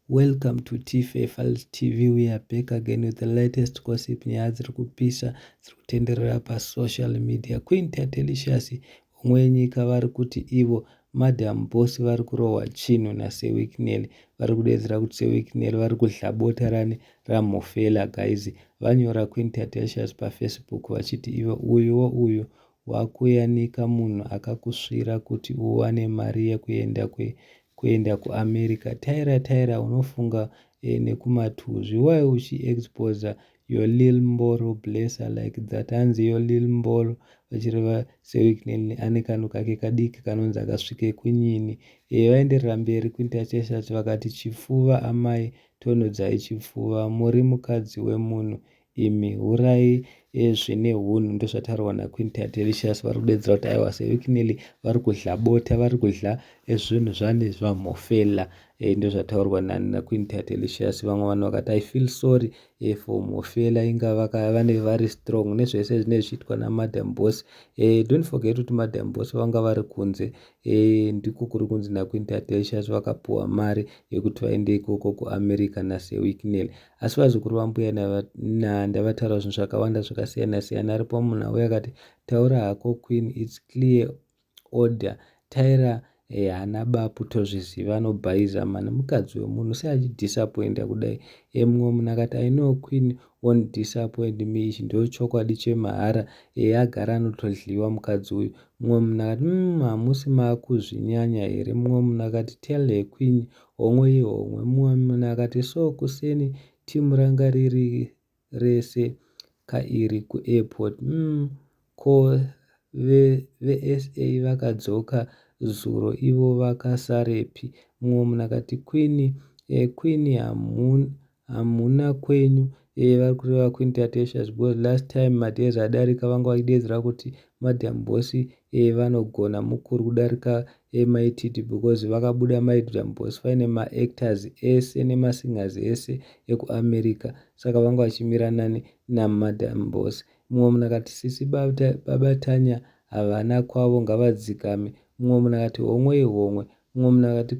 Welcome to Tfa Files TV. We are back again with the latest gossip. Nyaya dziri kupisa dziri kutenderera pasocial media. Queen Tatelicious homwe yenyika vari kuti ivo Madam Boss vari kurohwa chinhu naSir Wicknell. Vari kudedzera kuti Sir Wicknell vari kudla bota rani raMhofela guys. Vanyora Queen Tatelicious paFacebook vachiti ivo uyuwo uyu wakuyanika munhu akakusvira kuti uwane mari yekuenda kwe kuenda kuAmerica. Tyra Tyra unofunga nekumatuzvi why uchi exposer your lil mboro blesser like that hanzi your lil mboro vachireva Sir Wicknell ane kanhu kake kadiki kanonzi akasvike kunyini. Vaenderera mberi Queen Tatelicious vakati chifuva amai tonhodzai chifuva muri mukadzi wemunhu imi hurai zvine hunhu ndozvataurwa naQueen Tatelicious vari kudedzera kuti aiwa Sir Wicknell vari kudla bota vari kudla zvinhu zvane zvamhofela ndozvataurwa naQueen Tatelicious vamwe vanhu vakati I feel sorry for mhofela inga vane vari strong nezvese zvinenge zvichiitwa naMadam Boss. Don't forget kuti Madam Boss vanga vari kunze ndiko kuri kunzi naQueen Tatelicious vakapuwa mari yekuti vaende ikoko kuAmerica naSir Wicknell asi vazukuru vambuya ndavataura zvinhu zvakawanda zvakasiyana siyana aripo munhu auya akati taura hako queen its clear order Tyra haana bapu tozviziva anobhaiza mani mukadzi wemunhu sei achidisappointa kudai. Mumwe munhu akati I know queen won't disappoint me ichi ndo chokwadi chemahara agara anotodliwa mukadzi uyu. Mumwe munhu akati hamusi maakuzvinyanya here. Mumwe munhu akati tell her queen homwe ihomwe. Mumwe munhu akati so kuseni timu ranga riri rese kairi kuairport ko veSA vakadzoka zuro ivo vakasarepi. Mumwe munhu akati queen queen hamuna kwenyu vari kureva Queen Tatelicious because last time madays adarika vanga vachidedzera kuti Madam Boss vanogona mukuru kudarika Mai Titi because vakabuda Madam Boss vaine maactors ese nemasingers ese ekuAmerica saka vanga vachimira nani naMadam Boss. Mumwe munhu akati sisi babatanya havana kwavo ngavadzikame. Mumwe munhu akati homwe ihomwe. Mumwe munhu akati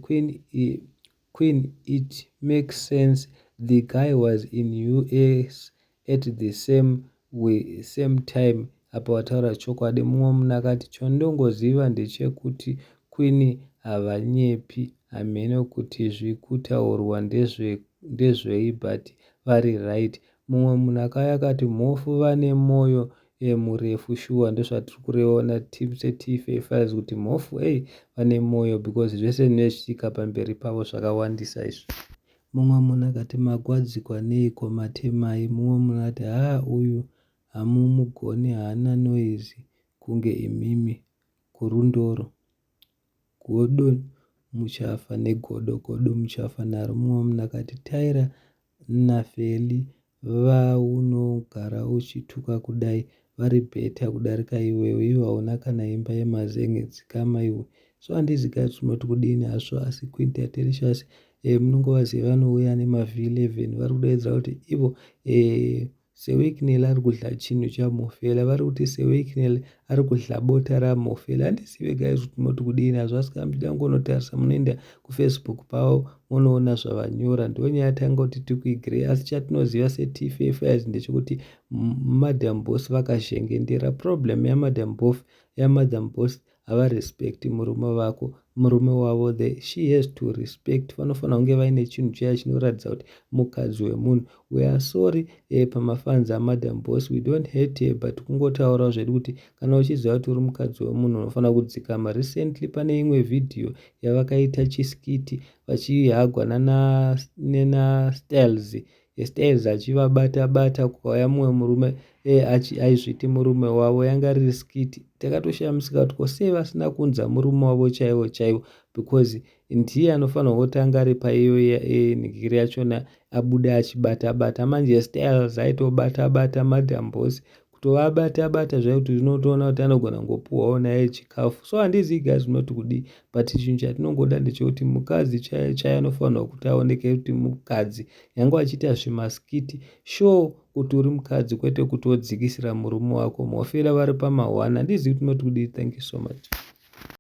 queen it makes sense the guy was in US at the same time apa wataura chokwadi. Mumwe munhu akati chandongoziva ndechekuti queen havanyepi hameno kuti zvikutaurwa ndezvei but vari right. Mumwe munhu akauya akati mhofu vane mwoyo murefu shuwa ndozvatiri kureona seTFA Files kuti mhofu ei vane mwoyo because zvese zvinenge zvichiitika pamberi pavo zvakawandisa izvi. Mumwe munhu akati magwadzikwa neiko matemai. Mumwe munhu akati haa uyu hamumugoni haana noise kunge imimi kurundoro. Godo muchafa negodo godo muchafa naro. Mumwe munhu akati Tyra naFeli vaunogara uchituka kudai vari better kudarika iwewe iwe hauna kana imba yemazenge dzikama iwe. So handizi guys tinoti kudini hazvo asi Queen Tatelicious munongovaziva vanouya nemaV11 vari kudaidzira kuti ivo Sir Wicknell ari kudla chinhu chamhofela vari kuti Sir Wicknell ari kudla bota ramhofela handizive guys kuti tinoti kudini hazvo asi kana muchida kungonotarisa munoenda kuFacebook pavo munoona zvavanyora ndonyaya tanga kuti tikuigrei asi chatinoziva seTFA Files ndechekuti Madam Boss vakazhengendera problem yaMadam Boss yaMadam Boss havarespecti murume vako murume wavo the she has to respect vanofanira kunge vaine chinhu chiya chinoratidza kuti mukadzi wemunhu. We are sorry pamafans aMadam Boss we don't hate her but kungotaurawo zvedu kuti kana uchiziva kuti uri mukadzi wemunhu unofanira kudzikama. Recently pane imwe vhidhiyo yavakaita chiskit vachihagwa nana Styles Styles achivabata bata kukauya mumwe murume aizviti murume wavo yanga riri skit takatoshamisika kuti ko sei vasina kunza murume wavo chaivo chaivo because ndiye anofanirwa kutanga ari paiyo nhikiri yachona abuda achibata bata manje Styles aitobata bata Madam Boss kutovabata bata zvaikuti unotoona kuti anogona kungopuhwawo naye chikafu so handizivi guys unoti kudii but chinhu chatinongoda ndechekuti mukadzi chaiye chaiye anofanirwa kuti aoneke kuti mukadzi nyange achiita zvimaskit show kuti uri mukadzi kwete kuti wodzikisira murume wako mhofela vari pama1 handizivi kuti unoti kudii thank you so much.